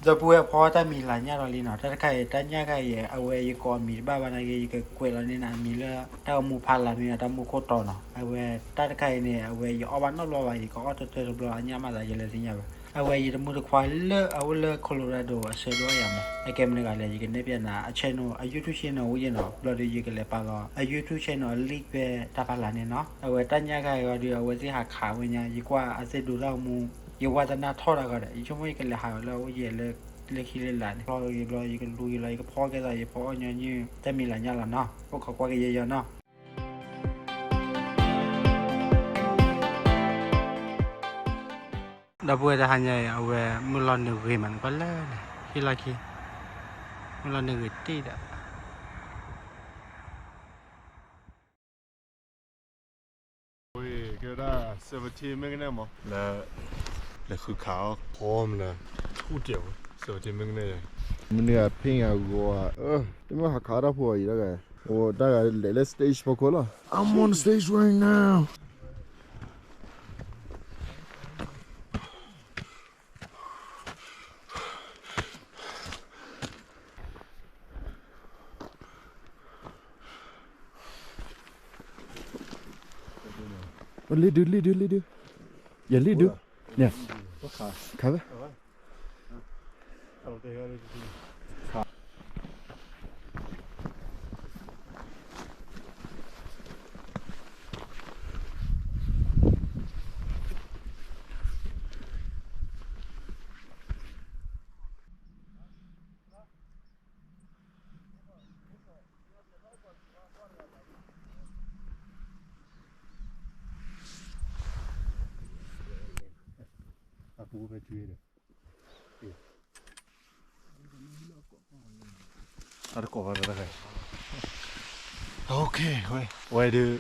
ဒီပုၢ်ဝဲၢ်ဖီတၢ်မံၤလၢညၣ်ဒီးလံနီၤ, တၢ်တခါအံၤ တၢ်ညၣ်ခါအံၤ အဝဲယကိးအမံၤတဘၣ်ဘၣ်နာ်က့ ယကကွဲးလီၤန့ၢ်နၤအမံၤလၢ တၢ်အိၣ်မူဖးလၢ်မ့ၢ်နီၤ တၢ်မူခိၣ်တီနီၤ, အဝဲတၢ်တခါအံၤန့ၣ် အဝဲယအီၣ်ဘၣ်နီတဘျီဘၣ်, ယကအီၣ်တတၢတဘျီအညၣ်မးသးယလဲၤသ့ၣ်ညါဘၣ်. အဝဲယတမုၢ်တခွါလၢအအိၣ်လၢ Colorado အဆၢဒိၣ်ယၤမး, အကဲမနုၤဂၤလဲၣ် ယကနဲၣ်ပျဲနၤ အ channel အ YouTube channel အိၣ်ယဲနီၤ, ဘျီဒီးယကလဲၤပာ်လီၤ အ YouTube channel အ link ဖဲတၢ်ဖးလၢ်န့ၣ်နီၤ, အဝဲတၢ်ညၣ်ခါအံၤဒီး အဝဲသ့ၣ်ဟးခးဝဲညါ ယကွၢ်အသ့ၣ်ဒိးတၢ်အိၣ်မူ ယဝါသနာထီၣ်တၢ်ဂီၤဒီး ယဆိကမိၣ်ယကလဲၤဟးလၢအအိၣ်ယဲလၢ လၢခံလၢလာ်န့ၣ်, ဘျီဂ့ၤဘျီ ယကလူၤဂ့ၤလီၤ ယကဖီကဲသိး ယဖီအီၣ်ညီနုၢ် တၢ်မံၤလၢညၣ်လီၤနီၤ, အိၣ်ခိးကွၢ်က့ၤယဲယီၤနီၤ. ဒီပုၢ်ဝဲၢ်တဟါညါအံၤ အဝဲမုၢ်လီၤနုာ်ဂ့ၤမးန့ၣ် ကွၢ်လၢန့ၣ် ဟံၣ်လီၢ်ခံ မုၢ်လီၤနုာ်ဂ့ၤတ့ၢ်ဒီး ဝဲကဲဒၣ် seventeen minute မး လၢ လဲၤဃုခးအီၣ် ဟီမနုၤ ထူၣ်တၢ်ဝဲ seventeen minute ယဲ မနုၤအဖ့ၣ်အဂီၤဧါ တမ့ၢ်ဟးခးတၢ်ဖိအံၤတဂၤ အိၣ်တၢ်ဂၤလဲၤလၢ stage ဖီခိၣ်လီၤ I'm on the stage right now. လ့ဒု လ့ဒု လ့ဒု ယလ့ဒု န့ၣ် ခါဝဲ အပူၤဖဲထံဒီး အတကိးဘၣ်တၢ်တခါ OK ဝဲ ဝဲဒုး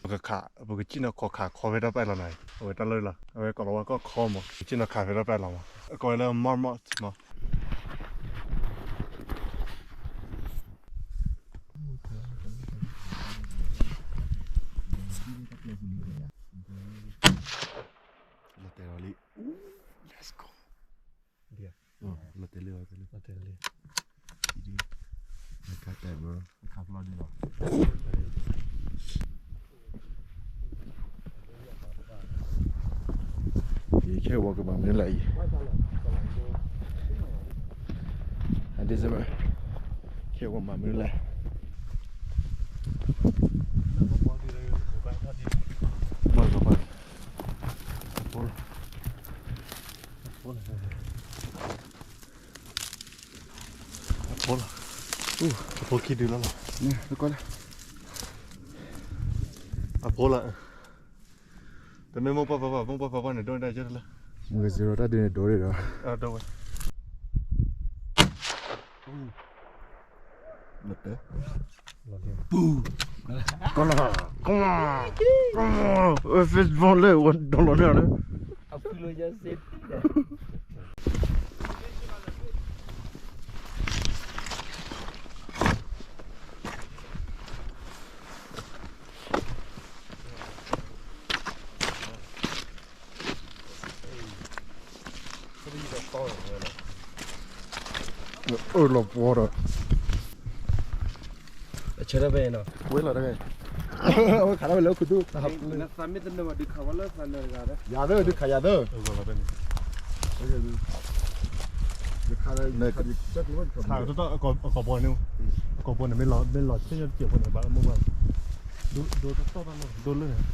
ပကခး ပကစံၣ်နီၤခီခးခီဖဲတၢ်ပာ်လီၤနၤ အဝဲတၢ်လၢလီၤ အဝဲကိးလီၤဝဲကီၢ်ခီမး ပကစံၣ်နီၤခးဖဲတၢ်ပာ်လီၤမး အကိးဝဲလၢ Marmot မး လီၤတဲာ်လီၤလံ Let's go လီၤတဲာ်လံ လီၤတဲာ်လံ အခါတဲာ် bro အခါဖျီဒ်လီၤ ယခဲဝီကမၤမနုၤလဲၣ်အံၤ အ December ခဲဝီမၤမနုၤလဲၣ် ဘၣ်ကဘၣ် အဖိလီၤ အဖိလီၤ အဖိလီၤ အဖိခံဒုလီၤလီၤ အဖိလီၤ တမ့ၢ်မိၢ်ပှၢ်ဖးပှၢ် မိၢ်ပှၢ်ဖးပှၢ်န့ၣ် ဒိၣ်ဒၣ်ကၢ်တလၢ မ့ၢ်ကစံးရီတၢ်ဒုးန့ၣ်ဒိၣ်ဒၣ်ဒီး အဒိၣ်ဝဲ ပူၤ ကလၤ ကလၤ ကလၤ fishball လၢဝဲဒီးလီၤန့ၣ်လၢ အဖုလၢယစ့ အၢၣ်လီၤပှီၤဒီး အဆၢထၢၣ်ဖဲအံၤနီၤ ဝဲလီၤတဂၤ အဝဲခးထီၣ်ဝဲလၢခုဒု နသးမ့ၢ်တနၢၤဘၣ် ဒုးခးဝဲလၢသးနၢၤတဂၤဒီး ယၤသၢ ဒုးခးယၤသၢ ခးတတီၢ်အကိာ်ဘီန့ၣ် အကိာ်ဘီန့ၣ် မ့ၢ်လီၤ မ့ၢ်လီၤဆဲးညီတစဲးဖိန့ၣ် ဘၣ်လၢမိၢ်ဘၣ် ဒိတတီၢ်တၢ်လီၢ် ဒိလၢန့ၣ်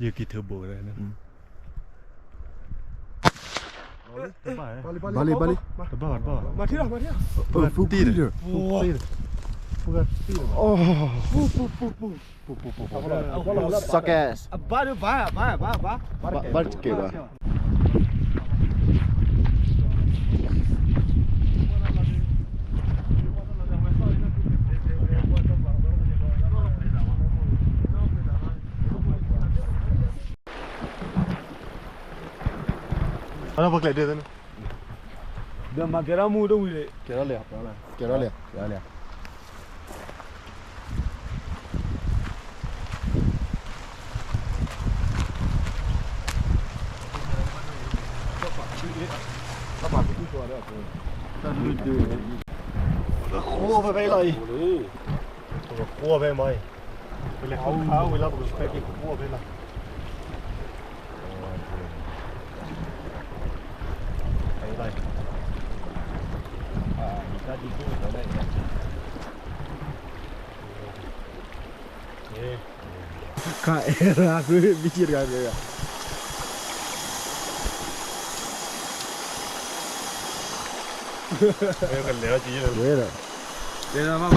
ယက့ၤထၢဘိဝဲဒၣ်န့ၣ် ဘၣ်လံ ဘၣ်လံ တဘၣ်ဘၣ် တဘၣ်ဘၣ် မၤထံၣ်လီၤ မၤထံၣ်လီၤ ပူၤတံၢ်ဒီး ပူၤတံၢ်ဒီး ပူၤတံၢ်ဒီး ပူၤပူၤပူၤပူၤ ပူၤပူၤပူၤပူၤ Suck ass အဘါဒီးဘါ ဘါ ဘါ ဘါ ဘါတကဲဘၣ် အပကျဲၤဒ်သိးန့ၣ် ဒီးမၤကဲထီၣ်မူတဝံၤလံ ကဲထီၣ်လံ ကဲထီၣ်လံ ကဲထီၣ်လံ တၢ်ပာ် ဃိဖဲဖဲအံၤလီၤအံၤ, ပကဃိဖဲမၤအံၤ, ပလဲၤခါဝံၤလီၤ ပကခွဲက့ၤဃိဖဲလီၤ. ခါအဲၣ်ရၣ် မ့ၢ်က့ၤတဂၤန့ၣ်, ကလဲၤလီၤက့ၤလီၤ, ဝဲဒီး တဲဒၣ်ဘၣ်မး.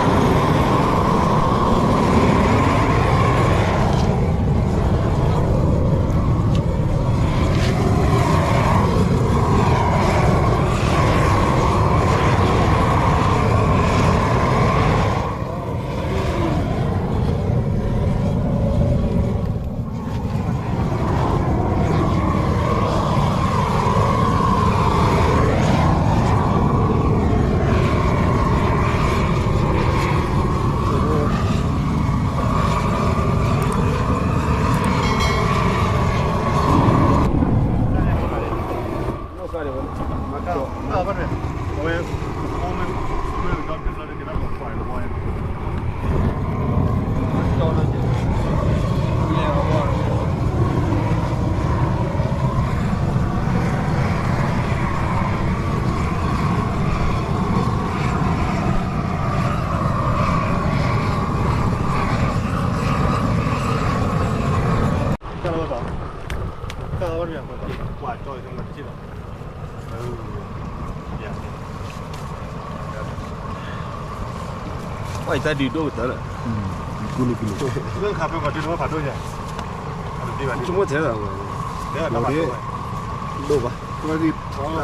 ဝဲအံၤတၢ်ဒုးဒိၣ်ကတၢၢ်လၢ ကူလံကူလံ, ဆိကမိၣ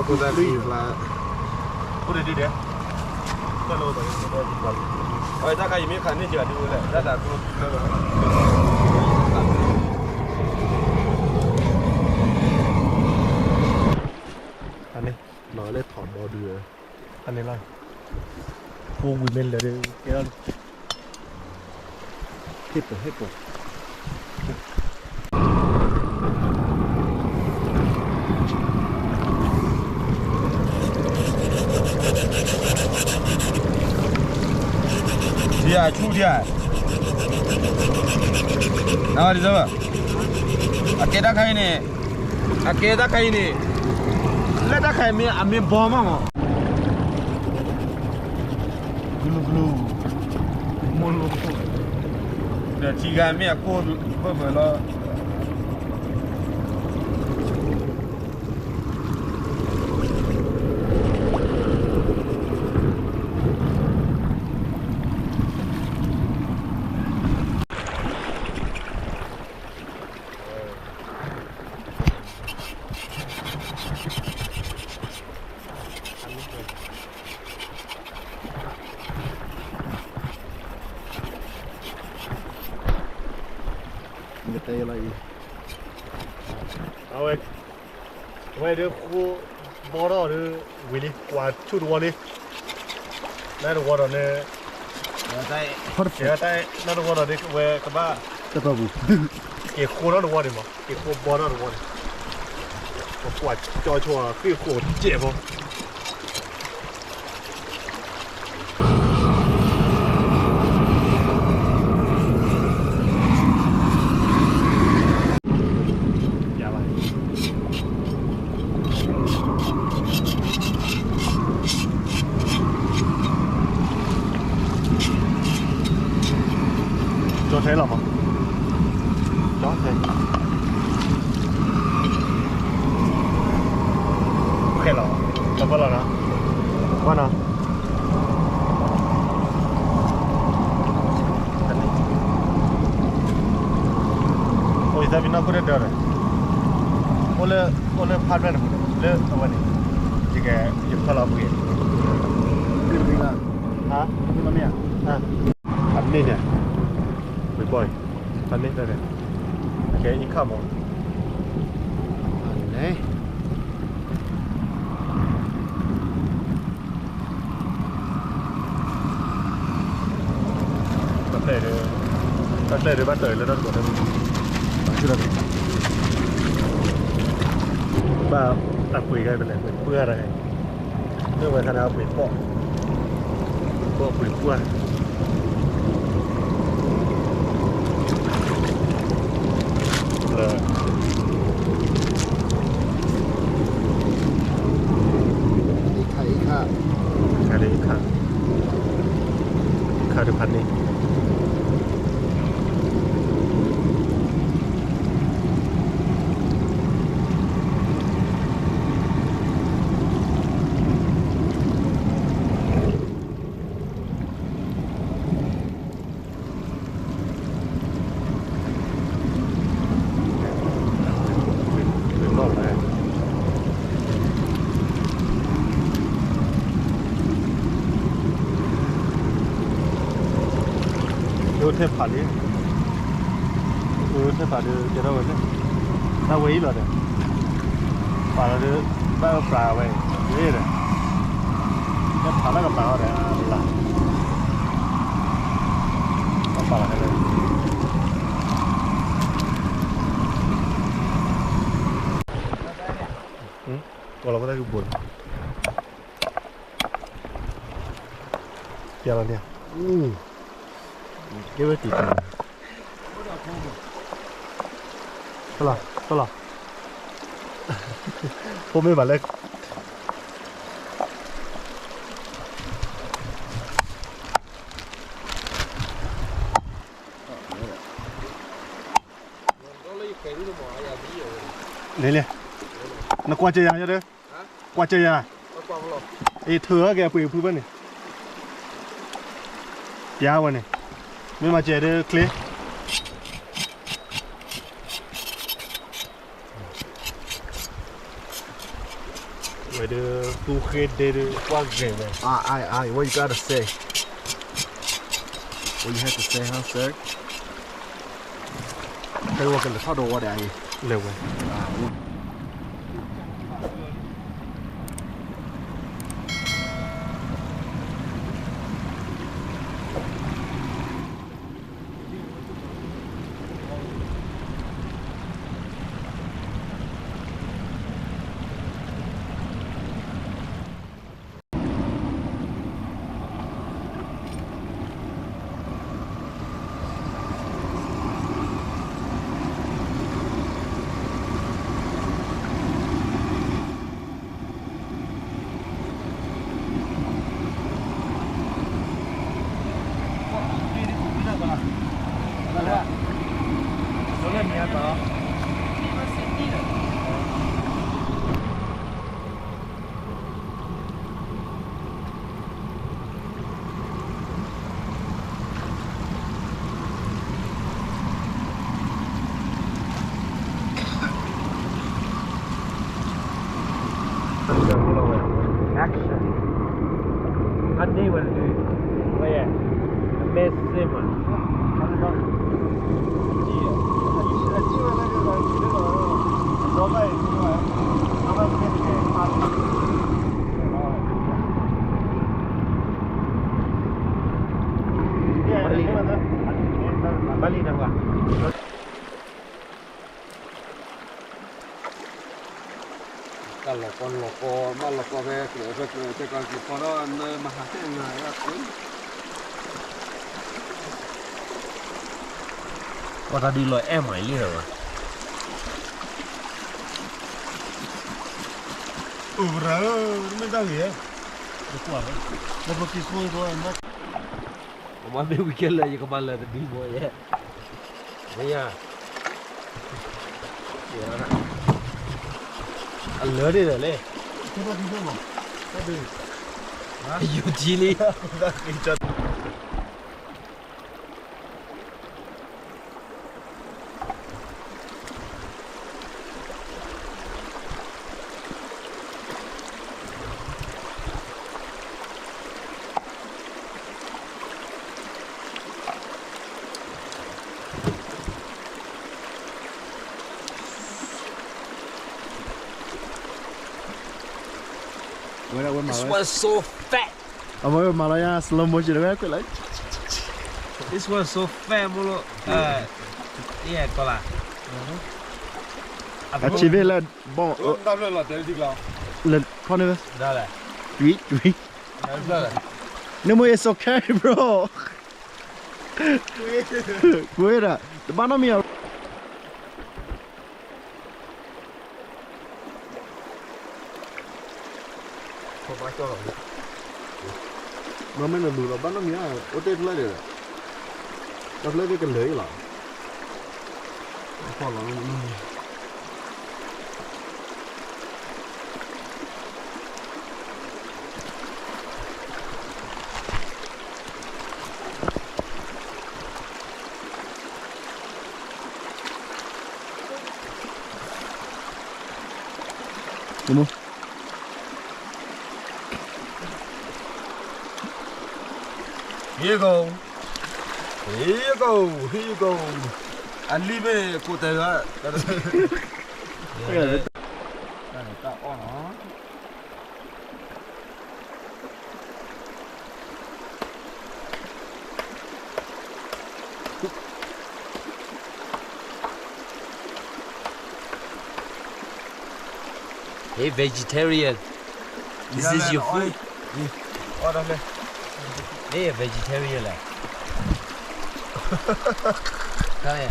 ်ထဲလီၤဝဲ, ဒိၣ်ဘၣ်, တၢ်ခါအံၤမ့ၢ်ခးန့ၢ်က့ၤဒ်ဝဲလဲၣ် တၢ်တၢ်ကျိၤလဲၣ်, အန့ၣ်လီၤလၢထီၣ်ဘီဒုး, အန့ၣ်လီၤ, ဖိဝံၤမ့ၢ်လဲၤဒီး ကဲထီၣ်လံ, ဟ့ၣ်ပှၤဟ့ၣ်ပှၤ ဒ်အဆူဒ်ဧါ, နဝဲဒ်သိး, အကဲတၢ်ခါအံၤန့ၣ်, အကဲတၢ်ခါအံၤန့ၣ်, လၢတၢ်ခါအံၤမ့ၢ်အမ့ၢ်ဘီမးမး, ကလူးကလူး, မိၢ်လိ, ဒီးထံဂၤမ့ၢ်အကိၢ်ဖၢဖၢလီၤ. အဝဲ, အဝဲဒၣ်ဃိဘီထီၣ်ဒီး ဝံၤလံ ကွၢ်ဆူၣ်တဝီလံ, လၢတဝီဒီးန့ၣ်, လၢတဝီဒီးန့ၣ် ဝဲကဘၣ်, က့ၤဃိထီၣ်တဝီန့ၣ်မး က့ၤဃိဘီထီၣ်တဝီန့ၣ်, ပကွၢ်ကၠီဆိ ဃ့ၢ်ဃိကဲးဖိ ကၠီထဲလီၤမး, ကၠီထဲ, ခဲလီၤ, တပၢၢ်လီၤနီၤ, ဘၣ်နီၤ. အိၣ်ယသးပ့ၤနီၣ်ခိၣ်ဒၢဒၢဒီး, အိၣ်လၢ, အိၣ်လၢဖးဒိၣ်န့ၣ်, လၢအဝဲန့ၣ်, ယက, ယဖီၣ်လီၤပှ့ၤ, ဟါ, အမ့ၢ်န့ၣ်, ဝံၤဘီၣ်အံၤ, အမ့ၢ်တၢ်န့ၣ်, အကဲအံၤခါမး, လဲၣ် တၢ်ပျဲၢ်ဒီး, တၢ်ပျဲၢ်ဒီးဘၣ်တၢၢ်လၢတၢ်တကိးတၢ်, ဘၣ်အပှ့ၤဂၤပလဲၤပှ့ၤပှ့ၤဂၤတဂၤအံၤ, ဝဲခါန့ၣ်အပှ့ၤပီၣ်, ပှ့ၤပီၣ်ပှ့ၤပှၢ် လၢ အခါဒုးအခါ, အခါဒုးဖးန့ၣ် ထဲဖးလံ, ထဲဖးဒီးကဲထီၣ်ဝဲန့ၣ်, တၢ်ဝဲအံၤလီၤဒီး, ပာ်လီၤဒီး, ဘၣ်အၢပြးဝဲ, ဒီး, ဖးလၢကပာ်အီၤဒီး, လၢ, ပာ်လီၤခဲလၢာ်, ကိးလီၤပတၢ်ကဘိးန့ၣ်, ပျဲလီၤန့ၣ်, ကဲဝဲတံၢ်တံၢ်, လီၤ, လီၤ, ဖိမ့ၢ်ဘၣ်လၢ န့ၣ်လံ, နကွၢ်စၢၤယၤယဒီး, ကွၢ်စၢၤယၤ, အ့ၣ် ထုးအီၤက့ၤအပှ့ၤဖုဘၣ်န့ၣ်, ပျဲဝဲန့ၣ်, မ့ၢ်မၤစၢၤဒီးချ့ ဝဲဒီး သူဃ့ဒဲဒီး ကွၢ်ဂဲၤဝဲ, I, I, I, what you gotta say? What you have to say, huh, sir? ခဲဝဲကလဲၤထီၣ်ဒီးဝဲဒၣ်အံၤ, လဲၤဝဲ Action. အန့ၢ်ဝဲတဒု, ဝဲယဲ, အမဲစ့မး, ဘၣ်လံနကွၢ် တၢ်လီၤကီလီၤကီ ဘၣ်လီၤကီဖဲကျၢၤဖဲကျၢၤ တဲကီက့ၤဖီဒီး နမၤဟးတဲနၤ ပှၤတၢ်ဒုးလီၤအဲၣ်မးအံၤလံလီၤဘၣ်. အိၣ်ရၤဧၢ, တမ့ၢ်တၢ်ဂ့ၤ, လၢပက့ၤဆိအံၤ, အမ့ၢ်ဝံၤခဲလၢာ် ယကမၤလၢာ်တဒုဘိယဲ, မ့ၢ်ယၤ, အလၢာ်န့ၣ်ဒီးလဲၣ်, ယူၤထံလံ. This one's so fat. အဝဲမၤလီၤယၤ slow motion ဝဲကွၢ်လီၤ. This one's so fat မ့ၢ်လီၤ, ယဲကီးလၢ, အဆံးဘ့ၣ်လၢ, ဘီ, လၢဖီၣ်န့ၢ်ဝဲ, ဒၣ်လဲၣ်. နမိၢ် it's okay bro. ကွ့ဒၣ် တဘၣ်နီတမံၤဧါ. မ့ၢ်နလူၤလီၤဘၣ်နီတမံၤဧါ, အိၣ်တ့ၢ်ဖျၢၣ်ဒံး, တၢ်ဖျၢၣ်သ့ၣ်ကလၢာ်အံၤလီၤ. Here you go. Here you go. Here you go. အလံမ့ၢ်ကိးတဲလၢ တၢ်အီၣ်နီၤ. Hey vegetarian, this is your food. Hey vegetarian လဲၣ်.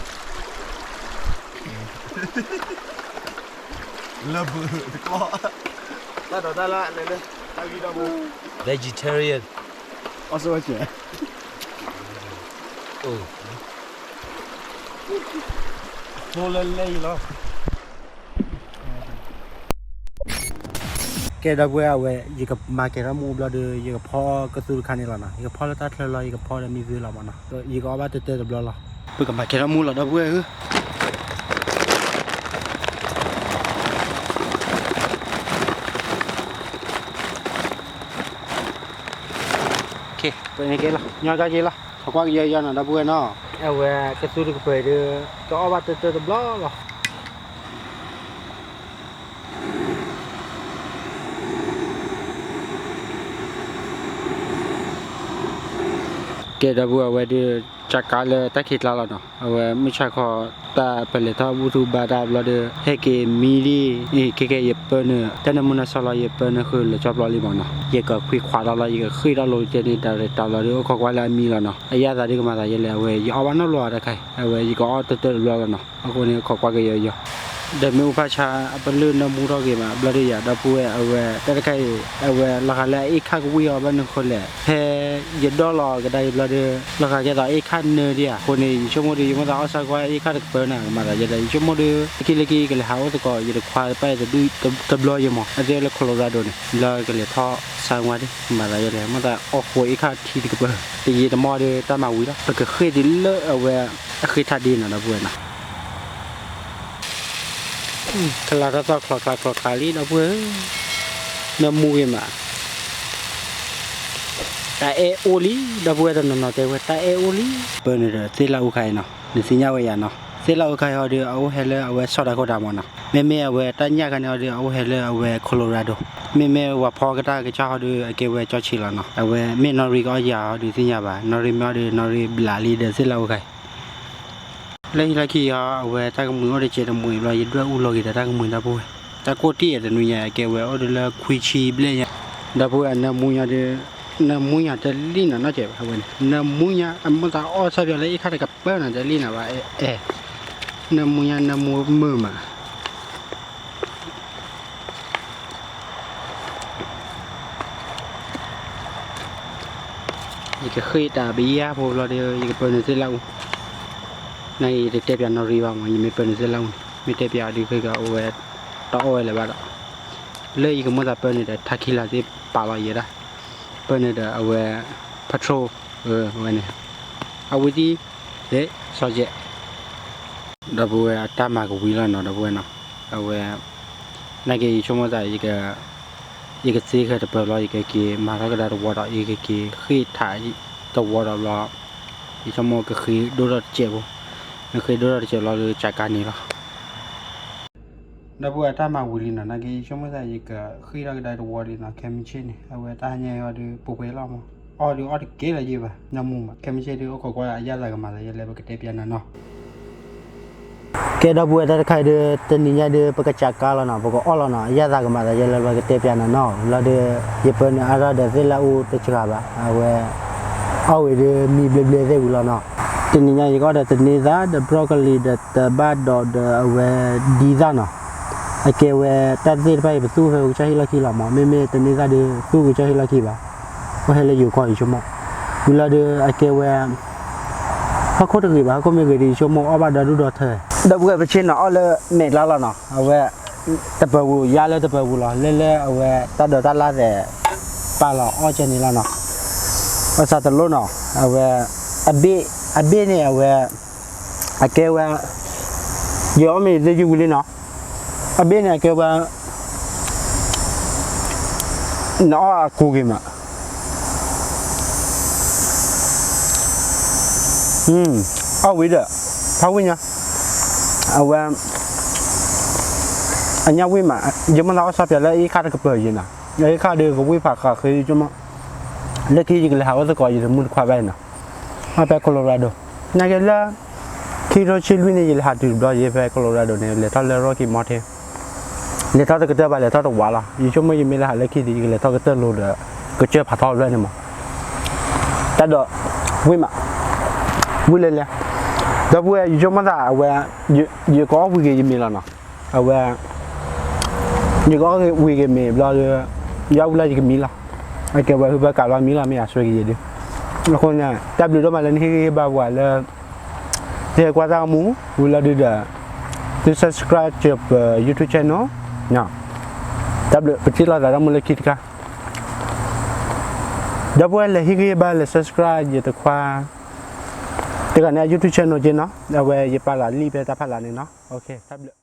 လၢဘုတကီၢ် တၢ်ဒိးတၢ်လၢလဲၤလၢ တၢ်ဂံၢ်တၢ်ဘါ vegetarian အီၣ်စဝဲကဲး သိလၢလဲၢ်အံၤလီၤ. ကဲ ဒီပုၢ်ဝဲၢ် အဝဲ ယကမၤကဲၤထီၣ်မူဘျီဒီး ယကဖီကသူတခါန့ၣ်လီၤနီၤ. ယကဖီလၢတၢ်ချၢလီၤ ယကဖီဒီးမံဖုလီၤမနီၤ. ယကအီၣ်ဘၣ်တၢၢ်တၢၢ်တဘျီလီၤ. ပကမၤကဲၤထီၣ်မူလီၤ ဒီပုၢ်ဝဲၢ်ဧၢ. ပကဲလီၤ ညီကက့ၤလီၤ ခိးကွၢ်ကယီယီနီၤ ဒီပုၢ်ဝဲၢ်နီၤ. အဝဲကသူတကပၤဒီး ကအီၣ်ဘၣ်တၢၢ်တၢၢ်တဘျီလီၤ. ကဲ ဒီပုၢ်ဝဲၢ် အဝဲဒုး ကကါလၢတၢ်ခံးကျါလီၤနီၤ. အဝဲမုၢ်ဆါခီ တၢ်ပလဲၤထီၣ်ဘူၣ်ထူဘါတၢ်ဘျီဒီး ဟဲက့ၤမံဒံး ခဲကဲယပၢနုာ် တၢ်နၢမူနၢဆါလီၤ ယပၢနုာ်ဃုာ်လၢကၠီပျီလံမနီၤ. ယကခွံခွးထီၣ်လီၤ ယကဃ့ၢ်ထီၣ်လိာ်ကဲန့ၣ် တၢ်ရဲၣ်တၢ်လီၤဒီး အိၣ်ခိးကွၢ်လၢအမံလီၤနီၤ. အယၣ်သးဒုးကမၤသးယဲလဲၣ် အဝဲယအီၣ်ဘၣ်နီတဘျီတခါအံၤ အဝဲယကအီၣ်တၢၢ်တၢၢ်တဘျီလီၤနီၤ. အဃိန့ၣ် ခိးကွၢ်ကယီယီ ဒီးမ့ၣ်အူဖးဆါ အပလုၢ်နၢမူထီၣ်က့ၤမး ဘျီဒီးယၤ ဒီပုၢ်ဝဲၢ် အဝဲ တၢ်တခါအံၤ အဝဲ လီၤဂာ်လၢအအ့ၣ်ခၣ်ကဝံၣ်အီၤဘၣ်နုာ်ဃိလဲၣ် ဖဲယဒိၣ်လီၤကဒါက့ၤဘျီဒီး လီၤဂာ်ကဲသိးအအ့ၣ်ခၣ်နၢဒံးဧါ. အဃိန့ၣ် ယဆိကမိၣ်ဒီး ယမိၣ်သးအီၣ်ဆၢကွၢ်အအ့ၣ်ခၣ်တကပၤန့ၣ် ကမၤသးယဲဒီး ယဆိကမိၣ်ဒီး လၢခံလၢခံကလဲၤဟးအိၣ်သကိး ယတခွါတပၢ်အံၤတဒူၣ်တဘျီယမး အသ့ၣ်လၢ Colorado န့ၣ် လၢကလဲၤထီၣ်ဆါဝါဒံး ကမၤသးယဲလဲၣ် မိၣ်သးအီၣ်ဃိအအ့ၣ်ခၣ်ထံတကပၤ တယံာ်တမီၢ်ဒီးတၢ်မၤဝံၤလီၤ ပကဃ့ၢ်တုၤလၢအဝဲ အဃ့ၢ်ထးဒ့နီၤ ဒီပုၢ်ဝဲၢ်နီၤ. ကလၤတၢ်သီၣ်ချီချါချီချါလံ ဒီပုၢ်ဝဲၢ်ဧၢ, နၢမူဂ့ၤမး, တၢ်အဲၣ်အိၣ်လံ ဒီပုၢ်ဝဲၢ်တနီၤနီၤတဲဝဲ တၢ်အဲၣ်အိၣ်လံ, ပၢနုာ်ဒီးသ့ၣ်လၣ်အူခါအံၤနီၤ, နသ့ၣ်ညါဝဲယၤနီၤ, သ့ၣ်လၣ်အူခါအံၤဟီဒီး အအိၣ်ဟဲလၢအဝဲဆီၣ်တၢ်ခိၣ်တၢ်မီၤနီၤ, မ့မ့ၢ်အဝဲတၢ်ညၣ်ခါန့ၣ်ဟီဒီး အအိၣ်ဟဲလၢအဝဲ Colorado, မ့မ့ၢ်ဝၤဖီကတၢၢ်ကစၢ်ဟီဒီး အကဲဝဲကၠီဆံးလီၤနီၤ, အဝဲမ့ၢ်နီၣ်ရံၣ်ကအီၣ်ယၤဟီဒီးသ့ၣ်ညါဘၣ်, နီၣ်ရံၣ်မ့ၢ်အီၣ်ဒီးနီၣ်ရံၣ်ဘျးလံဒီးသ့ၣ်လၣ်အူခါအံၤ လၢဟံၣ်လၢခံအံၤ အဝဲတၢ်ကမှံၤအိၣ်တစဲးတမှံၤဘျီ ယဒွဲၣ်အူလီၤက့ၤဒီးတၢ်ကမှံၤဒီပုၢ်ဝဲၢ်, တၢ်ကိၢ်တံၢ်အံၤတနွံညါ အကဲဝဲအိၣ်ဒီးလၢခွံဆံဘျဲၣ်ညါ, ဒီပုၢ်ဝဲၢ် အနၢမူညီဒီး, နၢမူညီတလံၣ်နီၤနီၢ်ကဲးဘၣ်ဝဲန့ၣ်, နၢမူညီအမိၢ်သးအီၣ်ဆီၣ်ဖျီလၢအ့ၣ်ခါတကပၤနီၤတလံၣ်နီၤဘၣ်, အဲ, နၢမူညီနၢမူမုာ်မး ယကဃ့ၢ်တၢ်ပယၢ်ဖိဘျီဒီး ယကပၢနုာ်သ့ၣ်လၣ်အူ, နယတတဲပၠးနီၣ်ရံၣ်ဘၣ်မး ယမ့ၢ်ပၢနုာ်သ့ၣ်လၣ်အူန့ၣ် မ့ၢ်တဲပၠးအီၤဒုးဃ့ကီးအဝဲ တအီၣ်ဝဲလၢၤဘၣ်ဒီး, လၢယကမိၣ်သးပၢနုာ်ဒီး ထးခံလၤသ့ၣ်ပာ်လီၤယဲဒၣ်, ပၢနုာ်ဒီးအဝဲ patrol ဝဲန့ၣ်, အဝံသံ လ့စီကဲး ဒီပုၢ်ဝဲၢ်အတၢ်မၤကဝံၤလီၤနီၤ ဒီပုၢ်ဝဲၢ်နီၤ, အဝဲ နာ်က့ယဆိကမိၣ်သး ယကသ့ဃဲၤတပၢၤဘျီ ယကက့ၤမၤထီၣ်ကဒါတဝီဒီး ယကက့ၤဃ့ၢ်ထးတဝီဒီးဘျီ, ယဆိကမိၣ်ကဃ့ဒိၣ်ထီၣ်တစဲးဖိ, မ့ၢ်ဃ့ဒိၣ်ထီၣ်တစဲးဘျီလၢကကါန့ၣ်လီၤ. ဒီပုၢ်ဝဲၢ်အတၢ်မၤဝံၤလံနီၤ, နာ်က့ယဆိကမိၣ်သး ယကဃ့ၢ်ထီၣ်ကဒါတဝီလံနီၤ, ခဲမုၢ်ဆ့ၣ်န့ၣ် အဝဲတၢ်ဟါညါအံၤဟီဒီး ပှဲၤပှဲၤလီၤမး, အီၣ်ဒီးအီၣ်တကဲလၢၤယဲဘၣ်, နၢမူမး, ခဲမုၢ်ဆ့ၣ်ဒီး အိၣ်ခိးကွၢ်အယၣ်သးကမၤသးယဲလဲၣ် ပကတဲပၠးနၤနီၤ. ကဲ ဒီပုၢ်ဝဲၢ် တၢ်တခါအံၤဒုး တနံၤညါဒုး ပကစးကါလီၤနီၤ, ပကအီၣ်လီၤနီၤ, ယသးကမၤသးယဲလၢပကတဲပျးနၤနီၤ, လီၤဒုး ယပၢနုာ်အါထီၣ်ဒီးသ့ၣ်လၢအူတစှၤဘၣ်, အဝဲ အီၣ်ဝံၤဒုးမံဘျ့ဘျ့သ့ၣ်ဝံၤလီၤနီၤ. တနံၤညါယကအီၣ်ဒီးတန့သၣ် ဒီး broccoli ဒီးတဘၣ်ဒီး ဒီးအဝဲဒံသၣ်နီၤ. အကဲဝဲတၢ်သ့ၣ်တဖၣ်အံၤ ပသူၣ်ဖဲပကစၢ်ဟံၣ်လီၢ်ခံလီၤမး, မ့မ့ၢ်တန့သၣ်ဒုး သူၣ်ကစၢ်ဟံၣ်လီၢ်ခံဘၣ်, အိၣ်ဟဲလၢယိၤကီၢ် ယဆိကမိၣ်, ဝံၤလီၤဒုးအကဲဝဲ ဟီၣ်ခိၣ်တဂ့ၤဘၣ်, ဟီၣ်ခိၣ်မ့ၢ်ဂ့ၤဒုး ယဆိကမိၣ်အီၣ်ဘၣ်ဒီဒူၣ်ဒီထၢ, ဒီပုၢ်ဝဲၢ် ပဆ့ၣ်နီၤအီၣ်လၢမဲာ်ကျါလီၤနီၤ, အဝဲ တပၢၤပူၤ ယါလၢတပၢၤပူၤလီၤ, လၢလၢအဝဲတၢ်ဒိးတၢ်လၣ်သဲး ပာ်လီၤအီၣ်ကဲန့ၣ်လီၤနီၤ, ဘၣ်ဆၣ်တလိၣ်နီၤ, အဝဲ အဘ့ၣ် အဘ့ၣ်န့ၣ်အဝဲ အကဲဝဲ ယအီၣ်မ့ၢ်ယသ့ယုၢ်ဝံၤလံနီၤ, အဘ့ၣ်န့ၣ်အကဲဝဲ နအီၣ်အကူက့ၤမး, အီၣ်ဝံၤဒီး ဖးဝံၣ်ညါ, အဝဲ အညၣ်ဝံၣ်မး, ယမ့ၢ်သးအီၣ်ဆီပၠးလၢအ့ၣ်ခါတကပၢၤယံၤနီၤ, အ့ၣ်ခါဒုးကဝံၣ်ဖးဃးဃ့ယဆိကမိၣ်, လၢခံယကလဲၤဟးဝဲသကိး ယတမုၢ်တခွါဘၣ်နီၤ, အဖဲ Colorado, နာ်က့လၢ ခံကထိဆံလွံၢ်န့ၣ် ယလဲၤဟးတုၤတဘျီယဲဖဲ Colorado န့ၣ် လဲၤထီၣ်လၢ Rocky Mountain, လဲၤထီၣ်တကတၢၢ်ဘၣ် လဲၤထီၣ်တဝးလီၤ, ယဆိကမိၣ်ယမ့ၢ်လဲၤဟးလၢခံဒီး ယကလဲၤထီၣ်ကတၢၢ်လိၤဒီး ကစၢၢ်ဖးထီတဖျၢၣ်န့ၣ်မး, တၢ်ဒိး ဝံၣ်မး, ဝံၣ်လဲၤလဲၤ, ဒီပုၢ်ဝဲၢ် ယဆိကမိၣ်သးအဝဲ ယကအီၣ်ဝံၤက့ၤယမံၤလီၤနီၤ, အဝဲ ယကအီၣ်ဝံၤက့ၤမ့ၤဘျီဒီး ယအီၣ်ဝံၤလီၤယကမံလီၤ, အကဲဝဲဟုဘၢကးဘျီမံလီၤ မ့ၢ်အဆွဲက့ၤယဲဒုး, အဃိန့ၣ် တၢ်ဘျုးဒိၣ်မးလၢနဟ့ၣ်ဂံၢ်ဟ့ၣ်ဘါပှၤလၢ သုဟဲကွၢ်တၢ်ဂီၤမူ ဝံၤလီၤဒုးဒီး သု subscribe ပ YouTube channel နီၤ, တၢ်ဘျုး ပထံၣ်လိာ်သးတၢ်မူလၢခံတခါ, ဒီပုၢ်ဝဲၢ် လဲၤဟ့ၣ်ဂံၢ်ဟ့ၣ်ဘါ လဲၤ subscribe ယတခွါ တဂၤန့ၣ် အ YouTube channel က့နီၤ, အဝဲယပာ်လီၤ link ဖဲတၢ်ဖးလးန့ၣ်နီၤ, တၢ်ဘျုး